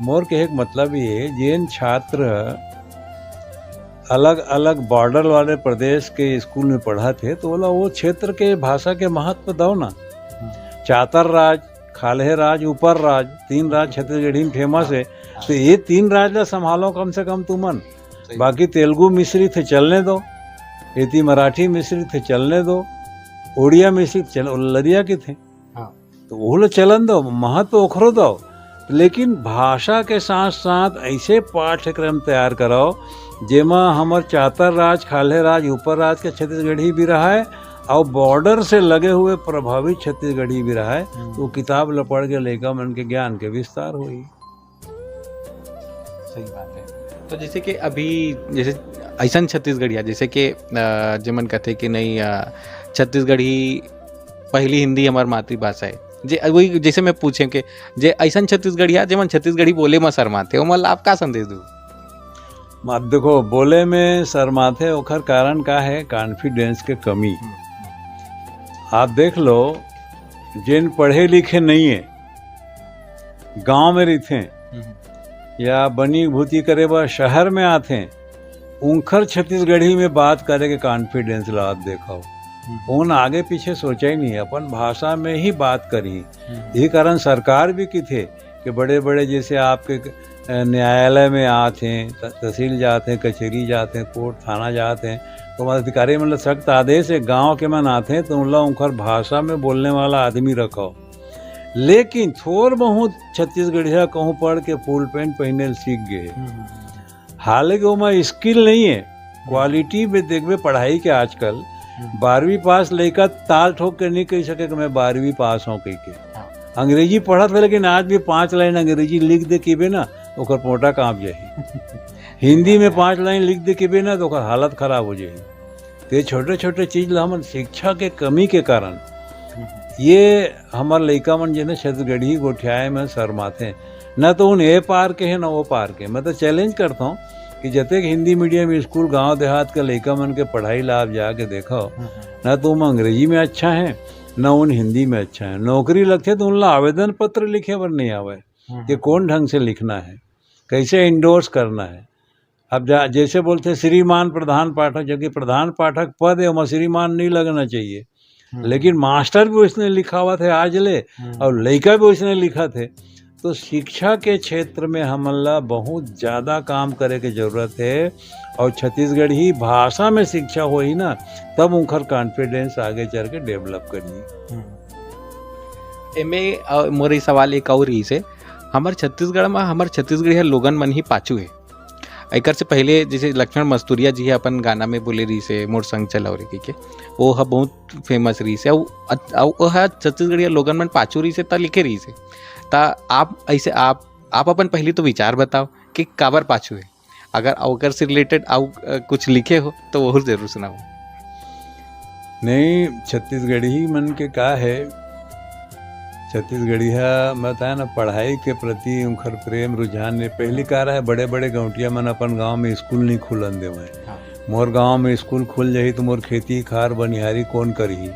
मोर कहे के मतलब ये, जेन छात्र अलग-अलग बॉर्डर वाले प्रदेश के स्कूल में पढ़त हे, तो ओला वो क्षेत्र के भाषा के महत्व दव ना। हम्म। चातर राज, खाल्हे राज, ऊपर राज, तीन राज छत्तीसगढ़ी में फेमस हे। हाँ। तो ये तीन राज ला संभालो कम से कम तुमन। सही। बाकी तेलुगु मिश्रित हे, चलने दो। एती मराठी मिश्रित हे, चलने दो। ओडिया मिश्रित चल-, लरिया के थे। हाँ। तो वो लो चलन दो, महत्व ओखरो दो, लेकिन भाषा के साथ-साथ ऐसे पाठ्यक्रम तैयार कराओ, जेमा हमर चातर राज, खाल्हे राज, ऊपर राज के छत्तीसगढ़ी भी रहाय, और बॉर्डर से लगे हुए प्रभावित छत्तीसगढ़ी भी रहाय। हम्म। तो किताब ल पढ़ के लइका मन के ज्ञान के विस्तार होई। सही बात है। तो जैसे कि अभी, जैसे ऐसन छत्तीसगढ़िया, जैसे कि, अ, जेमन कहते कि नहीं, अ, छत्तीसगढ़ी पहली हिंदी हमार मातृभाषा है, जे, वही जैसे मैं पूछे कि जे ऐसन छत्तीसगढ़िया, जेमन छत्तीसगढ़ी बोले में शर्माते, ओमन ला आप का संदेश दू? अब देखो, बोले में शर्माते, ओखर कारण का है? कॉन्फिडेंस के कमी। हम्म। आप देख लो, जेन पढ़े लिखे नहीं है, गांव में रहिथे हम्म। या बनी भूती करे बर शहर में आथे, उनखर छत्तीसगढ़ी में बात करे के कॉन्फिडेंस ला आप देखो। हम्म। उन आगे पीछे सोचा ही नहीं, अपन भाषा में ही बात करी। हम्म। यही कारण सरकार भी किथे कि बड़े बड़े जैसे आपके क-, अ, न्यायालय में आत हैं, त-, तहसील जात हैं, कचहरी जात हैं, कोर्ट थाना जात हैं, तो हमारे अधिकारी मन ल सख्त आदेश है, गांव के मन आते हैं तो उनला उनकर भाषा में बोलने वाला आदमी रखो। लेकिन थोर बहुत छत्तीसगढ़िया कहूँ पढ़ के फुल पैंट पहने ल सीख गए। हालांकि ओमा स्किल नहीं है, क्वालिटी में देखबे पढ़ाई के आजकल बारहवीं पास लइका ताल ठोक के नहीं कह सके कि मैं बारहवीं पास हूँ कह के। अंग्रेजी पढ़त है लेकिन आज भी पांच लाइन अंग्रेजी लिख दे किबे ना, ओकर पोटा कांप जाही। हिंदी में पांच लाइन लिख दे किबे ना तो ओकर हालत खराब हो जाही। तो ये छोटे छोटे चीज ला हमन शिक्षा के कमी के कारण ये हमर लइका मन जेन छत्तीसगढ़ी गोठियाए में शर्माथे, न तो उन ए पार के है न वो पार के। मैं तो चैलेंज करता हूँ कि जतेक हिंदी मीडियम स्कूल गांव देहात के लइका मन के पढ़ाई ला आप जाके देखो, न तो उन अंग्रेजी में अच्छा है, न उन हिंदी में अच्छा है। नौकरी लगथे तो उनला आवेदन पत्र लिखे बर नहीं आवे कि कौन ढंग से लिखना है, कैसे इंडोर्स करना है। अब जा, जैसे बोलते श्रीमान प्रधान पाठक, जबकि प्रधान पाठक पद है, ओमा श्रीमान नहीं लगना चाहिए। लेकिन मास्टर भी उसने लिखावत है आज ले, और लइका भी उसने लिखत है। तो शिक्षा के क्षेत्र में हमन ला बहुत ज्यादा काम करे के जरूरत है, और छत्तीसगढ़ी भाषा में शिक्षा होही ना, तब उनकर कॉन्फिडेंस आगे चल के डेवलप करही। एमे अ, मोर ई सवाल एक और रहिस हे, हमर छत्तीसगढ़ म हमर छत्तीसगढ़िया लोगन मन ही पाछू हे। एकर से पहले जैसे लक्ष्मण मस्तुरिया जी ह अपन गाना में बोले रहिस हे, मोर संग चलव रे कहिके, वो ह बहुत फेमस रहिस हे। अउ अत-, अउ वो ह छत्तीसगढ़िया लोगन मन पाछू रहिस हे, त लिखे रहिस हे। त आप ऐसे, आप, आप अपन पहली तो विचार बताओ कि काबर पाछू हे, अगर ओकर से रिलेटेड अउ अ, कुछ लिखे हो तो वो जरूर सुनाओ। नहीं, छत्तीसगढ़ी मन के का है, छत्तीसगढ़िया बताए ना, पढ़ाई के प्रति उनकर प्रेम रुझान ने पहली का रहे, बड़े बड़े गौंटिया मन अपन गांव में स्कूल नहीं खुलन देवे। मोर गांव में स्कूल खुल जाही तो मोर खेती खार बनिहारी कौन करही?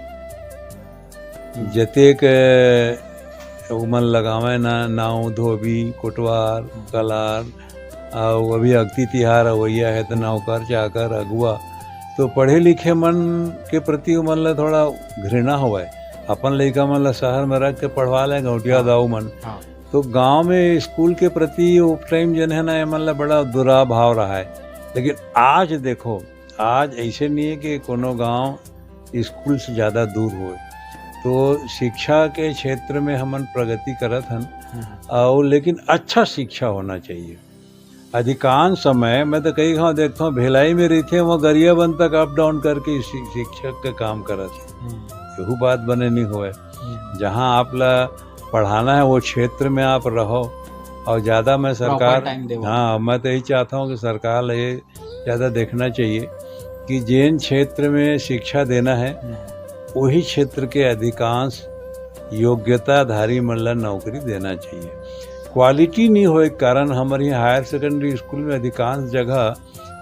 जतेक अ, उमन लगावे ना, नाव, धोबी, कोटवार, कलार, अउ अभी अक्ति तिहार अवइया है, तो नौकर, चाकर, अगुआ, तो पढ़े लिखे मन के प्रति उमन ला थोड़ा घृणा होवय। अपन लइका मन ला शहर में रख के पढ़वा लें गौंटिया दाऊ मन। तो गांव में स्कूल के प्रति वो टाइम जन है ना, एमन ला बड़ा दुरा भाव रहा है। लेकिन आज देखो, आज ऐसे नहीं है कि कोनो गांव स्कूल से ज्यादा दूर होए। तो शिक्षा के क्षेत्र में हमन प्रगति करत हन, और लेकिन अच्छा शिक्षा होना चाहिए। अधिकांश समय मैं तो कई गांव देखता हूँ, भिलाई में रहिथे, वहाँ गरियाबंद तक अप डाउन करके शि-, शिक्षक का काम करत है। यहू बात बने नहीं होए। जहाँ आप ला पढ़ाना है, वो क्षेत्र में आप रहो। और ज्यादा मैं सरकार, टाइम देवो। हाँ, मैं तो यही चाहता हूँ कि सरकार ला ये ज्यादा देखना चाहिए कि जेन क्षेत्र में शिक्षा देना है, वही क्षेत्र के अधिकांश योग्यताधारी मन ला नौकरी देना चाहिए। क्वालिटी नहीं होए के कारण हमारे यहाँ हायर सेकेंडरी स्कूल में अधिकांश जगह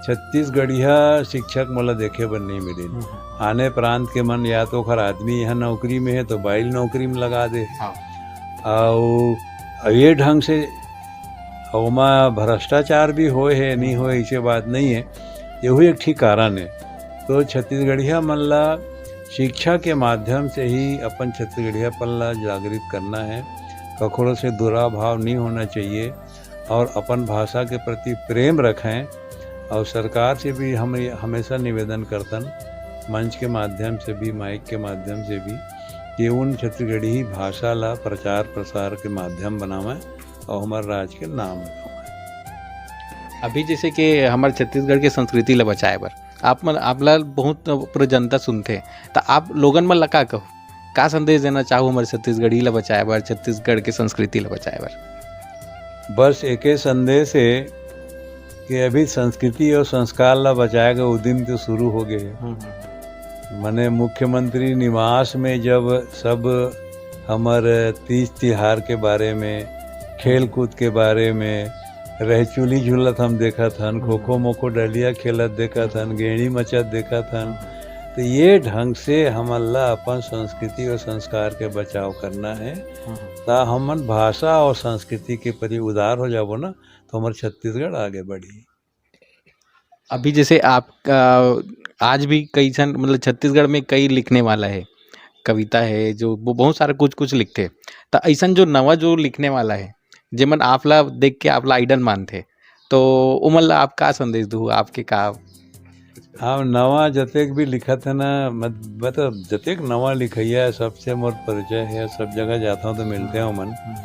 छत्तीसगढ़िया शिक्षक मोला देखे बर नहीं मिले। आने प्रांत के मन या तो ओखर आदमी यहाँ नौकरी में है तो बाइल नौकरी में लगा दे। और ये ढंग से ओमा भ्रष्टाचार भी होए है, नहीं होए, ऐसे बात नहीं है। यहू एक ठीक कारण है। तो छत्तीसगढ़िया मन ला शिक्षा के माध्यम से ही अपन छत्तीसगढ़ियापन ला जागृत करना है। कखरो से दुराभाव नहीं होना चाहिए और अपन भाषा के प्रति प्रेम रखें। और सरकार से भी हम ये हमेशा निवेदन करतन, मंच के माध्यम से भी, माइक के माध्यम से भी, कि उन छत्तीसगढ़ी भाषा ला प्रचार प्रसार के माध्यम बनावें और हमारे राज्य के नाम उठावें। अभी जैसे कि हमारे छत्तीसगढ़ के संस्कृति ला बचाए बर आप मन, आप ला बहुत पूरा जनता सुनथे, तो आप लोगन मन ला का कहो, का संदेश देना चाहो हमारे छत्तीसगढ़ी ला बचाए बर, छत्तीसगढ़ के संस्कृति ला बचाए बर? बस एके संदेश है कि अभी संस्कृति और संस्कार ला बचाए के उद्यम तो शुरू हो गए। मने मुख्यमंत्री निवास में जब सब हमर तीज तिहार के बारे में, खेल कूद के बारे में, रहचुली झूलत हम देखत हन, खो खो मोखो डलिया खेलत देखत हन, गेड़ी मचत देखत हन, तो ये ढंग से हमन ला अपन संस्कृति और संस्कार के बचाव करना है। ता हमन भाषा और संस्कृति के प्रति उदार हो जाबो ना, तो हमर छत्तीसगढ़ आगे बढ़ी। अभी जैसे आप, अ, आज भी कई झन, मतलब, छत्तीसगढ़ में कई लिखने वाला है, कविता है, जो वो बहुत सारा कुछ कुछ लिखते हैं, तो ऐसा जो नवा जो लिखने वाला है, जेमन आप ला देख के आप ला आइडल मानथे, तो ओमन ला आप का संदेश दू? आपके का? हाँ, नवा जतेक भी लिखत हे ना, मत-, मतलब, जतेक नवा लिखइया हे, सबसे मोर परिचय हे, सब जगह जाता हूँ तो मिलते हैं ओमन। हम्म।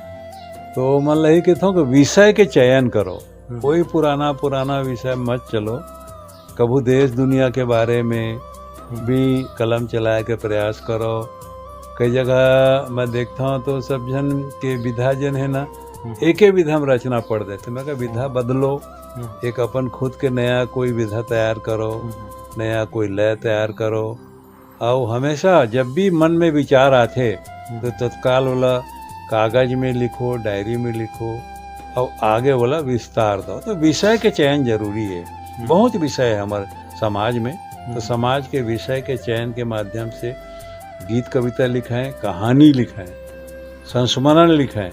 तो ओमन ला ही कहता हूँ कि विषय के चयन करो, हम्म। कोई पुराना, पुराना विषय मत चलो, कभू देश दुनिया के बारे में हम्म। भी कलम चलाए के प्रयास करो। कई जगह मैं देखता हूँ तो सब झन के विधा जेन हे ना, हम्म। एके विधा में रचना पढ़ देथे। मैं कहा, विधा हम्म। बदलो, हम्म। एक अपन खुद के नया कोई विधा तैयार करो, हम्म। नया कोई लय तैयार करो। अउ हमेशा जब भी मन में विचार आथे, हम्म। तो तत्काल ओला कागज में लिखो, डायरी में लिखो, अउ आगे ओला विस्तार दो। तो विषय के चयन जरूरी हे। हम्म। बहुत विषय हे हमर समाज में, तो हम्म। समाज के विषय के चयन के माध्यम से गीत कविता लिखें, कहानी लिखें, संस्मरण लिखें।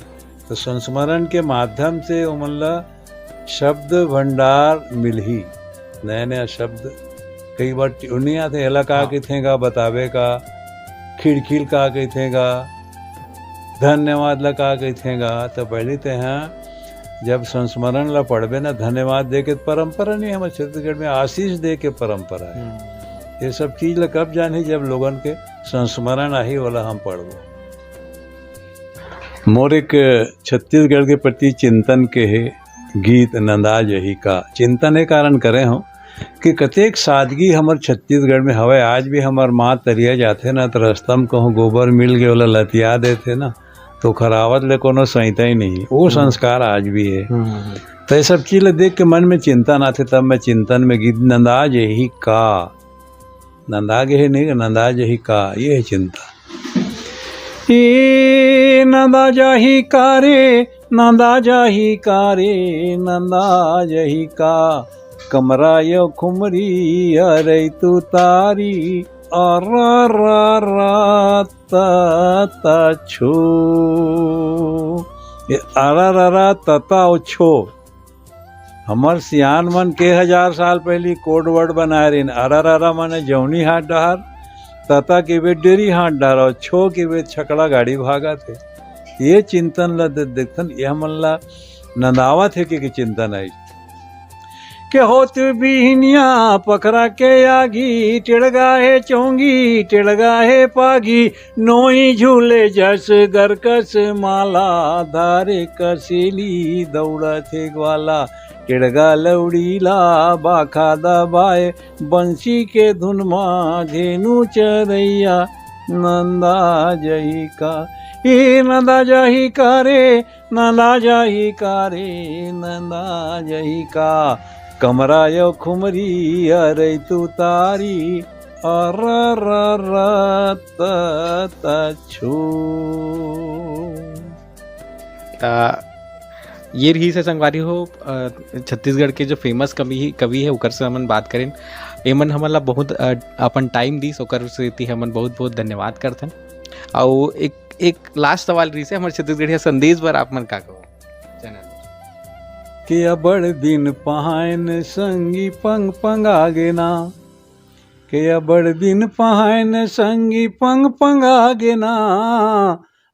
तो संस्मरण के माध्यम से ओमन ला शब्द भंडार मिलही, नया नया शब्द। कई बार ट-, नहीं आते, एला का हाँ। कहिथे गा बतावे का, खिड़खिल का कहिथे गा, धन्यवाद ला का कहिथे गा। तो पहले ते हाँ, जब संस्मरण ला पढ़बे ना, धन्यवाद दे के परंपरा नहीं, हमर छत्तीसगढ़ में आशीष दे के परंपरा हे। हम्म। ये सब चीज ला कब जानही, जब लोगन के संस्मरण आही, ओला हम पढ़बो। मोर एक छत्तीसगढ़ के प्रति चिंतन के हे गीत नंदा जही का। चिंतन ए कारण करे हूँ कि कतेक सादगी हमर छत्तीसगढ़ में हवय। आज भी हमर माँ तरिया जाथे ना, त रस्ता म कहूँ गोबर मिल गे, ओला लतिया देथे ना, तो ओखर आवत ले कोनो सइता ही नहीं। वो हम्म। संस्कार आज भी हे। हम्म, हम्म। तो ये सब चीज ल देख के मन में चिंतन आथे, तब मैं चिंतन में गीत नंदा जही का। नंदा गे हे नहीं, नंदा जही का, ये हे चिंता। ए नंदा जाही का रे, नंदा जाही का रे, नंदा जाही का। कमरा यो खुमरी अरे तू तारी, अरा रा रा ता ता छो। ये अरा रा रा ता ता ओ छो। हमर सियान मन के हजार साल पहली code word बनाए रहिन, अरा रा रा माने जौनी हाथ डहार, तता के बे डेरी हाथ डहार, अउ छो के बे छकड़ा गाड़ी भागत हे। ये चिंतन ला दे-, देखथन, ये हमन ला नंदावत हे के, के चिंतन आई। के होत बिहनिया पखरा के आगी, टिड़गा हे चोंगी, टिड़गा हे पागी, नोई झूले जस गरकस माला, धारे कसेली दौड़त हे ग्वाला, टिड़गा लौड़ी ला बाखा दबाए, बंसी के धुन मा धेनु चरैया, नंदा जही का, ए नंदा जही का रे, नंदा जही का रे, नंदा जही का, कमरा यो खुमरी अरे तू तारी, अरा रा रा ता ता छू। त ये रहिस हे संगवारी हो, अ, छत्तीसगढ़ के जो famous कवि, कवि हे, ओकर से हमन बात करेन। एमन हमन ला बहुत, अ, अपन time दिस, ओकर सेती हमन बहुत-बहुत धन्यवाद करथन। अउ एक, एक last सवाल रहिस हे, हमर छत्तीसगढ़िया संदेश बर आप मन का कहो? Channel। के अबड़ दिन पहायन संगी पंग पंग आगे ना, के अबड़ दिन पहायन संगी पंग पंग आगे ना,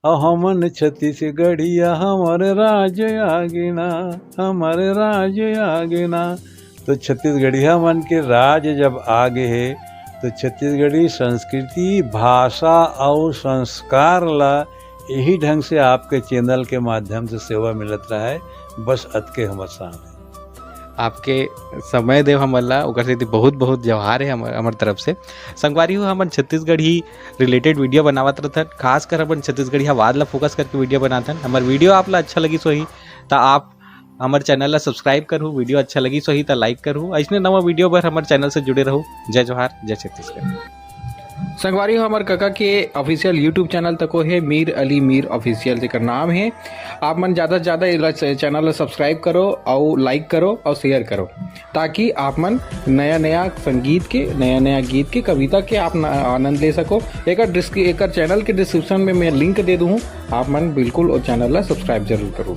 अउ हमन छत्तीसगढ़िया हमर राज आगे ना, हमर राज आगे ना। तो छत्तीसगढ़िया मन के राज जब आगे हे, तो छत्तीसगढ़ी संस्कृति, भाषा अउ संस्कार ला यही ढंग से आपके channel के माध्यम से सेवा मिलत रहे। बस अतके हमर साथ हे। आपके समय देव हमन ला, ओकर सेती बहुत-बहुत जोहार हे हमर, हमर तरफ से। संगवारी हो, हमन छत्तीसगढ़ी related video बनावत रथन, खासकर हमन छत्तीसगढ़ी आवाज ला focus करके video बनाथन। हमर video आप ला अच्छा लगिस होही, त आप हमर channel ला subscribe करहू, video अच्छा लगिस होही, त like करहू। अइसने नवा video बर हमर channel से जुड़े रहू। जय जोहार, जय छत्तीसगढ़। संगवारी हो, हमर कका के official YouTube channel तको हे, मीर अली मीर official जेकर नाम हे। आप मन ज्यादा से ज्यादा एला च-, channel ला subscribe करो, अउ like करो, अउ share करो, ताकि आप मन नया नया संगीत के, नया नया गीत के, कविता के आप न-, आनंद ले सको। एकर डिस्क्रि-, एकर channel के description में मैं link दे दूँ, आप मन बिल्कुल ओ channel ला subscribe जरूर करो।